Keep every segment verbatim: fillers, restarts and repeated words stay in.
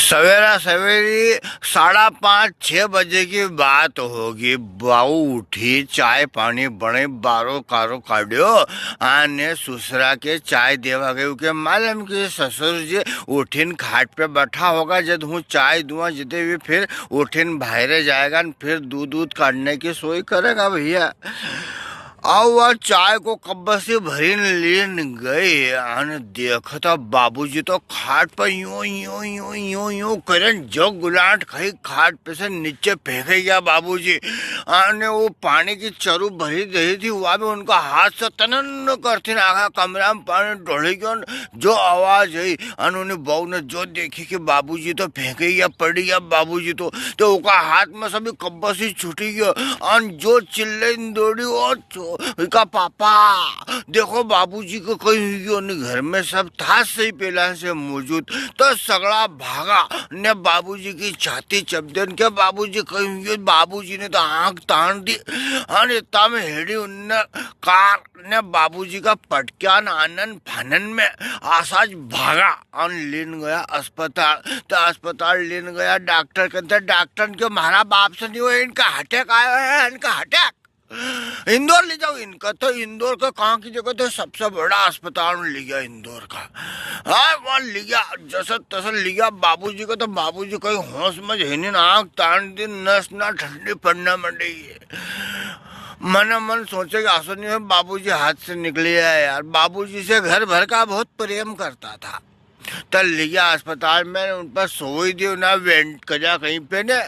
सवेरा सवेरी साढ़ा पाँच, छह बजे की बात होगी। बाऊ उठी, चाय पानी बने, बारो कारो काढ़्यो, अने सुसरा के चाय देवा गई। के मालूम कि ससुर जी उठिन खाट पे बैठा होगा, जद हूँ चाय दुआ, जदे भी फिर उठिन बाहरे जाएगा, न फिर दूध दूध काढ़ने की सोई करेगा भैया। आओ, वा चाय को कब्बसी भरीन लीन गई, अन देखता बाबूजी तो खाट पर यूं, यूं, यूं, यूं, यूं करन जो गुलाट खाई, खाट पे से नीचे फेंके गया बाबूजी। अने वो पानी की चरू भरी रही थी, वा भी उनका हाथ से तनन करती न आखा कमरा में पानी ढोली गयो न, जो आवाज हुई, अन उन्हें बहू ने जो देखी कि बाबूजी तो फेंके गया, पड़ी गया बाबूजी तो, तो उका हाथ में से भी कब्बसी छूटी गयो, अन जो चिल्ले दौड़ी, ओ छो-, इका पापा, देखो बाबूजी को कहीं हुई गयो ने, घर में सब था सही पहला से मौजूद। तो सगळा भागा ने बाबूजी की छाती चपदेन के बाबूजी कहीं हुई गयो। बाबूजी ने तो आंख तान दी। अन इतना में हेड़ी उनने कार ने बाबूजी का पटक्यान आनन फानन में आसाज भागा अन लीन गया अस्पताल। तो अस्पताल लीन गया डॉक्टर के, तो डॉक्टर के, "म्हारा बाप से नहीं हुआ, इनका हटेक आयो है, इनका हटेक।" इंदौर ले जाओ इनका। तो इंदौर का कहाँ की जगह, तो सबसे बड़ा अस्पताल ले गया इंदौर का। हाँ, वहाँ ले गया, जैसा तैसा ले गया। बाबूजी को तो बाबूजी कोई होश में है नहीं, आँख तान दी, नस ना ठंडी पड़ना मंडी है। मने मन सोचे कि असो नहीं है, बाबूजी हाथ से निकले है यार, बाबूजी से घर भर का बहुत प्रेम करता था। तो लिया अस्पताल में, उन पर सोई दियो ना, वेंट करा कहीं पे ने,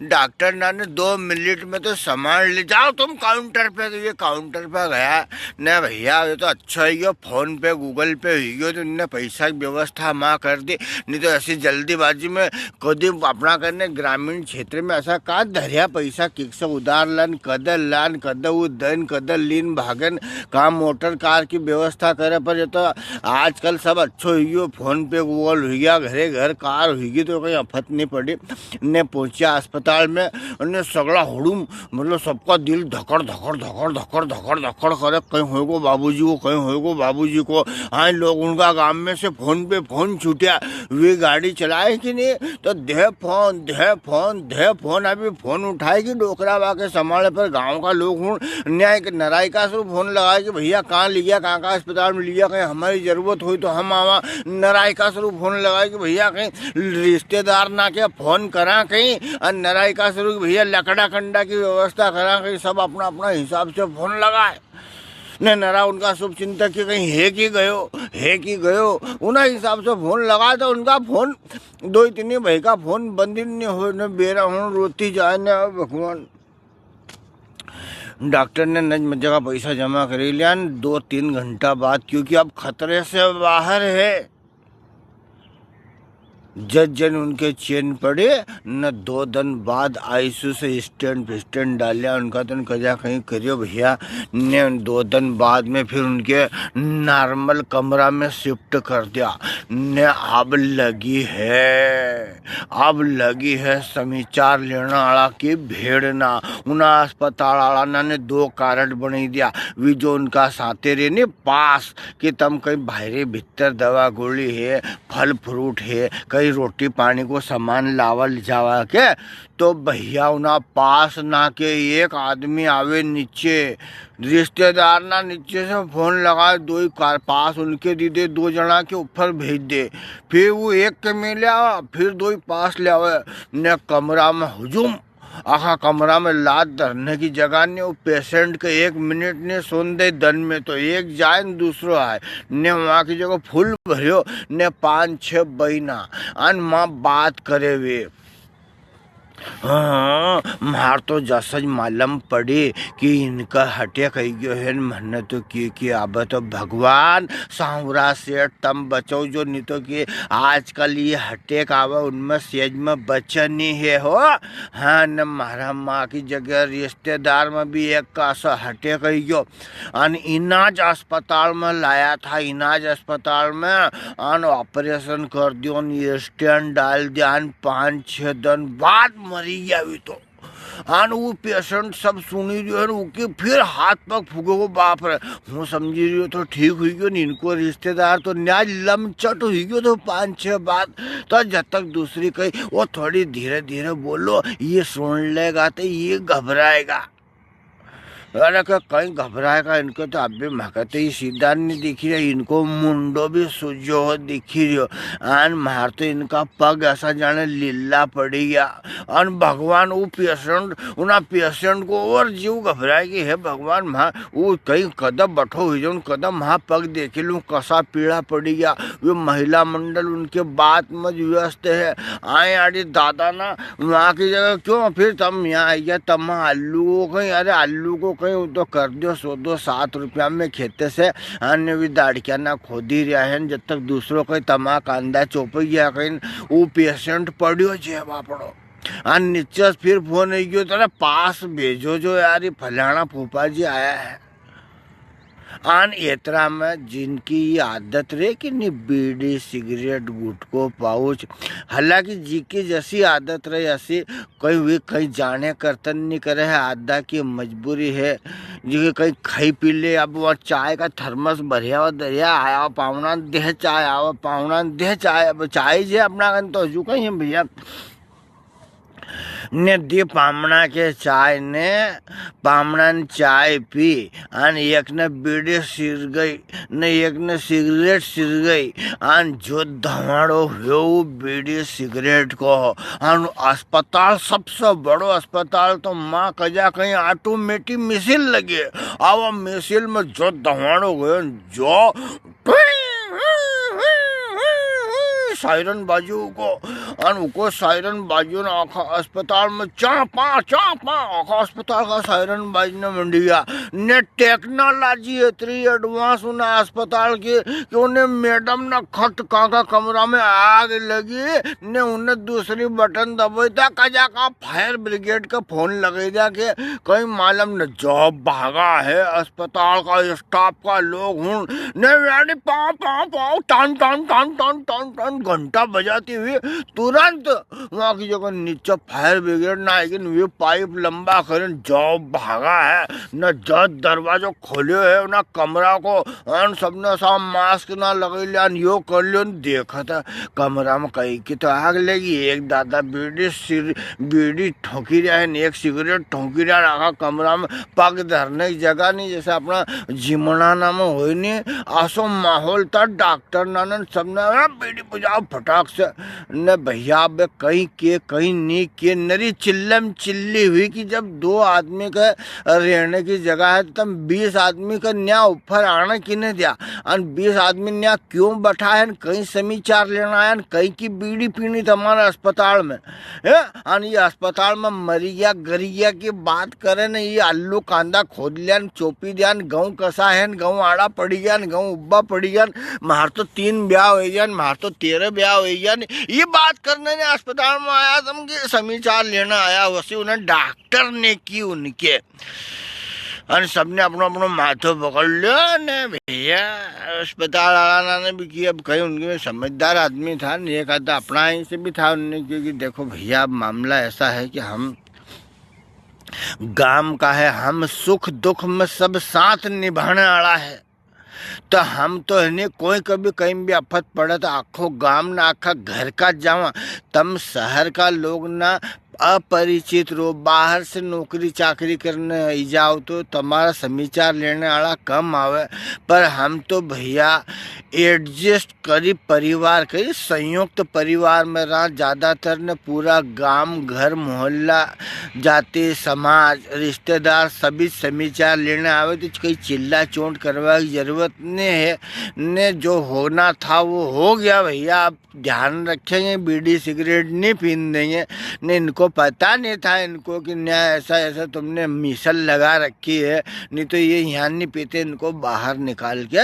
डॉक्टर ना ने दो मिनट में तो सामान ले जाओ तुम काउंटर पे। तो ये काउंटर पे गया ने, भैया ये तो अच्छा हुई गयो, फोन पे गूगल पे हुई गयो, तो उनने पैसा की व्यवस्था माँ कर दी, नहीं तो ऐसी जल्दीबाजी में कदी अपना करने ग्रामीण क्षेत्र में ऐसा का धरिया पैसा किक से उधार लन, कद लान, कद उदन, कद लीन भागन, काम मोटर कार की व्यवस्था करे, पर ये तो आजकल सब अच्छो हुई गयो, फोन पे गूगल हुई गया, घरे घर कार हुई गई, तो कहीं आफत नहीं पड़ी। ने पहुंचा अस्पताल में, ने सगळा हुड़ूम, मतलब सबका दिल धकड़, धकड़, धकड़, धकड़, धकड़, धकड़ करे, कहीं होएगो बाबूजी को, कहीं होएगो बाबूजी को। हाँ, लोग उनका गांव में से फोन पे फोन छूटिया, वे गाड़ी चलाए कि नहीं, तो दे फोन, दे फोन, दे फोन। अभी फोन उठाए कि डोकरा बा के संभाले पर गांव का लोग हूँ न्याय के नराई का सरू फोन लगाए कि भैया कहाँ लिया, कहाँ का अस्पताल में लिया, कहीं हमारी जरूरत हुई तो हम आवा। नराई का सरू फोन लगाए कि भैया कहीं रिश्तेदार ना के फोन करा कहीं, और नराई का सरू कि भैया लकड़ा कंडा की व्यवस्था करा कहीं, सब अपना अपना हिसाब से फोन लगाए। ने नरा उनका शुभ चिंतक के कहीं है कि गयो, है कि गयो, उना हिसाब से फोन लगा तो उनका फोन दो ही तीन ही भाई का फोन बंद ही नहीं हो, ने बेरा हूँ रोती जाए ने, अब भगवान। डॉक्टर ने नज मज्जा का पैसा जमा कर लिया न, दो तीन घंटा बाद, क्योंकि अब खतरे से बाहर है। जद जन उनके चैन पड़े, न दो दिन बाद आईसीयू से स्टेंट फिस्टेंट डालिया उनका, तो उनका जा कहीं करियो भैया। ने दो दिन बाद में फिर उनके नॉर्मल कमरा में शिफ्ट कर दिया। ने अब लगी है, अब लगी है समाचार लेना आला की भीड़ ना। उना अस्पताल आला ना ने दो कार्ड बनी दिया, वी जो उनका साथे रहे ने पास, कि तम कहीं बाहरे भीतर दवा गोली है, फल फ्रूट है, कहीं रोटी पानी को सामान लावल जावा के, तो भैया उना पास ना के एक आदमी आवे नीचे, रिश्तेदार ना नीचे से फोन लगा, दो ही कार पास उनके दी दे, दो जना के ऊपर भेज दे, फिर वो एक के मिले आवा, फिर दो ही पास ले आवे, ने कमरा में हुजूम। आखा कमरा में लात धरने की जगह ने, वो पेशेंट के एक मिनट ने सोन दे, दन में तो एक जाए न दूसरो आए, ने वहाँ की जगह फुल भरियो, ने पांच छह बहिना, अन माँ बात करे वे। हाँ, म्हार तो जसज मालूम पड़ी कि इनका हटे कही गयो है, न म्हने तो की, की अब तो भगवान सांवरा सेठ तम बचो जो, नहीं तो कि आजकल ये हटे का आवे, उनमें सेज में बचे नहीं है हो। हाँ, न म्हारा माँ की जगह रिश्तेदार में भी एक का असो हटे कही गयो। अन इनाज अस्पताल में लाया था, इनाज अस्पताल में, अन ऑपरेशन कर दियो, अन ये स्टेंट डाल दिया, अन पाँच छह दिन बाद मरी गया भी तो। अन वो patient सब सुनी रह्यो है, उके फिर हाथ पग फूके को बाप रे। हूँ समझी रह्यो तो ठीक हुई गयो, नी इनको रिश्तेदार तो न्याज लमचट हुई गयो तो पाँच छह बात। तो जब तक दूसरी कही, "वो थोड़ी धीरे धीरे बोलो, ये सुन लेगा तो ये घबराएगा।" अरे के कहीं घबराएगा, इनको तो अभी मकते ही सीधा नी दिखी रहा, इनको मुंडो भी सूजो हो दिखी रह्यो। अन म्हार तो इनका पग ऐसा जाने लीला पड़ी गया। अन भगवान वो patient, उना patient को और जीव घबराए कि हे भगवान, म्हा वो कहीं कदम बठो हुई जाऊं, कदम म्हा पग देखी लूं, कसा पीला पड़ी गया। वे महिला मंडल उनके बात में व्यस्त है। आए आड़ी दादा ना वहाँ की जगह क्यों फिर तम यहाँ आई गया, तम आलू को कहीं, अरे आलू को कहीं, वो तो कर दो सौदो, सात रुपया में खेते से, अन्य भी दाड़किया ना खोदी रहा है, जब तक दूसरो कहीं तमा कांदा चोप गया कहीं, वो patient पड़ियो जे बापड़ो। अन नीचे से फिर फोन आई गयो, "तेरा पास भेजो जो यार, ये फलाना फूफा जी आया है।" अन इतरा में जिनकी ये आदत रहे कि नी, बीड़ी, सिगरेट, गुटखो, पाउच, हालांकि जिकी जैसी आदत रहे ऐसी, कहीं वे कहीं जाने करतन नी करे है, आदा की मजबूरी है, जी कहीं खाई पी ले। अब वो चाय का थर्मस भरिया हुआ दरिया, आया पावना दे चाय, आवा पावना दे चाय, अब चाय जे अपना कन तो हजू कहीं है भैया। ने दी पामणा के चाय ने, पामणा ने चाय पी, अन एक ने बीड़ी सिर गई, ने एक ने सिगरेट सिर गई, अन जो धवाड़ो हुयो वो बीड़ी सिगरेट को। अन अस्पताल, सबसे बड़ो अस्पताल तो माँ कजा कहीं automatic machine लगे, आवा machine में जो धवाड़ो गयो, जो सायरन बाजू उको, अन उको सायरन बाजू ने आखा अस्पताल में चापा, चापा, आखा अस्पताल का सायरन बाजने मंडी गया। ने technology इतरी advance उन्हें अस्पताल की कि उन्हें मैडम ने खट काका कमरा में आग लगी, ने उन्हें दूसरी बटन दबाई था, कजा का fire brigade का फोन लगाई दिया कि कहीं मालूम न जो भागा है अस्पताल का staff का लोग हुन ने यानी पाँव, पाँव, पाँव, टन, टन, टन, घंटा बजाती हुई तुरंत वहाँ की जगह नीचे fire brigade ना आएगी, न वे पाइप लंबा करन जो भागा है, न जो दरवाजो खोलियो है, उना कमरा को, अन सबने सा mask ना लगाई लिया, न यो कर लियो, न देखा था कमरा में कहीं की तो आग लगी। एक दादा बीड़ी सिर, बीड़ी ठोंकी रहा है, न एक सिगरेट ठोंकी रहा है, आखा कमरा में पग धरने की जगह नी, जैसे अपना जिमणा ना में होय नी, आसो माहौल था। डॉक्टर नानन सबने, "अरे, बीड़ी बुझाओ फटाक से।" ने भैया, अब कहीं के, कहीं नी के, नरी चिल्लम चिल्ली हुई कि जब दो आदमी के रहने की जगह है, तो तम बीस आदमी का न्या ऊपर आने किने दिया? अन बीस आदमी न्या क्यों बैठा है, कहीं समीचार लेना है, कहीं की बीड़ी पीनी तुम्हारे अस्पताल में? हैं? अन ये अस्पताल में मरी गया, गरी गया की बात करे ने, ये आलू कांदा खोद लिया न, चोपी दिया न, गहूं कसा है न, गहूं आड़ा पड़ी गया न, गहूं उब्बा पड़ी गया न, म्हार तो तीन ब्याह हो गया न, म्हार तो तेरह ब्याह हो गया न, ये बात करने ने अस्पताल में आया, तुम के समीचार लेना आया, वसी उन्हें डॉक्टर ने की उनके। अन सबने अपनो अपनो माथो पकड़ लियो ने भैया, अस्पताल वाला ने भी की, अब कहीं उनके में समझदार आदमी था, ने एक आधा अपना ही से भी था, उनने की कि देखो भैया, अब मामला ऐसा है कि हम गांव का है, हम सुख दुख में सब साथ निभाने वाला है। तो हम तो है नी, कोई कभी कहीं भी आफत पड़े तो आखो गांव ना आखा घर का जावा। तम शहर का लोग ना अपरिचित रो, बाहर से नौकरी चाकरी करने आई जाओ तो तुम्हारा समाचार लेने वाला कम आवे, पर हम तो भैया adjust करी, परिवार करी, संयुक्त परिवार में रहा ज्यादातर ने। पूरा गांव, घर, मोहल्ला, जाति, समाज, रिश्तेदार सभी समाचार लेने आवे, तो कहीं चिल्ला चोट करवा की जरूरत नहीं है। ने जो होना था वो हो गया भैया, आप ध्यान रखेंगे, बीड़ी सिगरेट नहीं पीन देंगे। ने इनको पता नहीं था इनको कि न्याय ऐसा, ऐसा तुमने मिसल लगा रखी है, नहीं तो ये यहाँ नहीं पीते, इनको बाहर निकाल के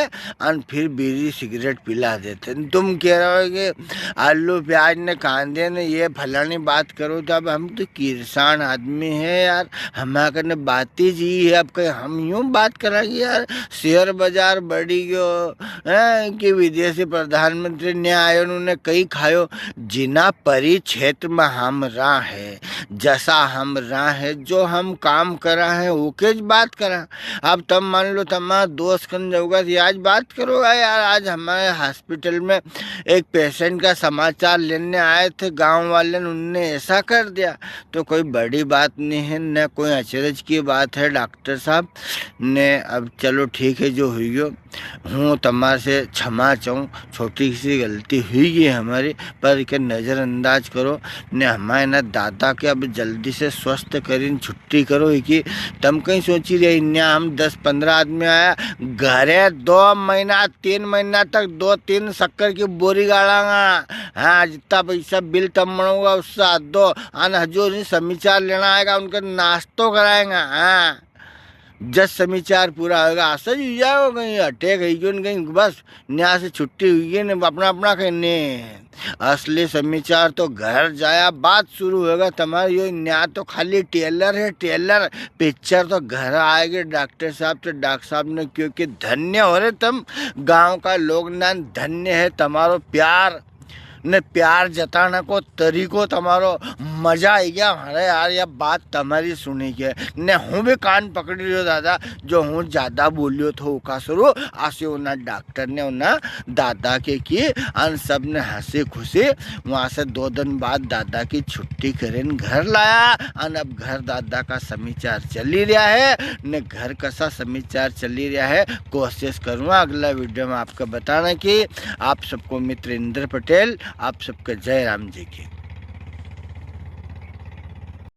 अन फिर बीड़ी सिगरेट पिला देते। तुम कह रहे हो कि आलू प्याज ने कांदे ने ये फलानी बात करो, तो अब हम तो किसान आदमी है यार, हमारे कने बातें जी है, अब कहीं हम यूं बात करांगे यार, शेयर बाजार बढ़ी गयो, हैं, कि विदेशी प्रधानमंत्री ने आयो, उन्होंने कई खायो, जिना परी क्षेत्र में हम रहा है। जसा हम रहा है, जो हम काम करा है, उके ज बात करा। अब तम मान लो, तमारा दोस्त कन जाओगा, तो आज बात करोगा, "यार, आज हमारे hospital में एक patient का समाचार लेने आए थे गांव वाले ने, उनने ऐसा कर दिया।" तो कोई बड़ी बात नहीं है, न कोई अचरज की बात है डॉक्टर साहब। ने अब चलो ठीक है, जो हुई गयो, हूँ तमारे से क्षमा चाहूँ, छोटी सी गलती हुई गई हमारी, पर इके नज़रअंदाज करो। ने हमारे ना दादा के अब जल्दी से स्वस्थ करीन छुट्टी करो। इकी तम कहीं सोची रही, इन्या हम दस पन्द्रह आदमी आया, घरे दो महीना, तीन महीना तक दो तीन शक्कर की बोरी गाड़ांगा। हाँ, जितना पैसा बिल तम बनोगा, उससे आधो। अन हजूर ही समाचार लेना आएगा, उनके नाश्तो कराएंगा। हाँ। जस समाचार पूरा होगा, असा ज हुई जाओ, कहीं अटैक हुई गयो न, कहीं बस न्या से छुट्टी हुई गई न, अपना, अपना कहीं ने। असली समाचार तो घर जाया बाद शुरू होगा तमारे, यो न्या तो खाली trailer है, trailer। पिक्चर तो घर आएगी डॉक्टर साहब। तो डॉक्टर साहब ने क्यो कि धन्य हो रे तम गांव का लोग ना, धन्य है तमारो प्यार। ने प्यार जताने को तरीको तमारो, मजा आई गया। अरे यार, या बात तमारी सुनी के ने हूँ भी कान पकड़ी रह्यो दादा, जो हूँ ज्यादा बोल्यो थो उका सरू। असे उना डॉक्टर ने उना दादा के की, अन सब ने हंसी खुशी वहां से दो दिन बाद दादा की छुट्टी करीन घर लाया। अन अब घर दादा का समाचार चली रहा है, ने घर कसा समाचार चली रहा है, कोशिश करूँगा अगला video में आपको बताने की। आप सबको मित्र इंद्र पटेल, आप सबके जय राम जी की।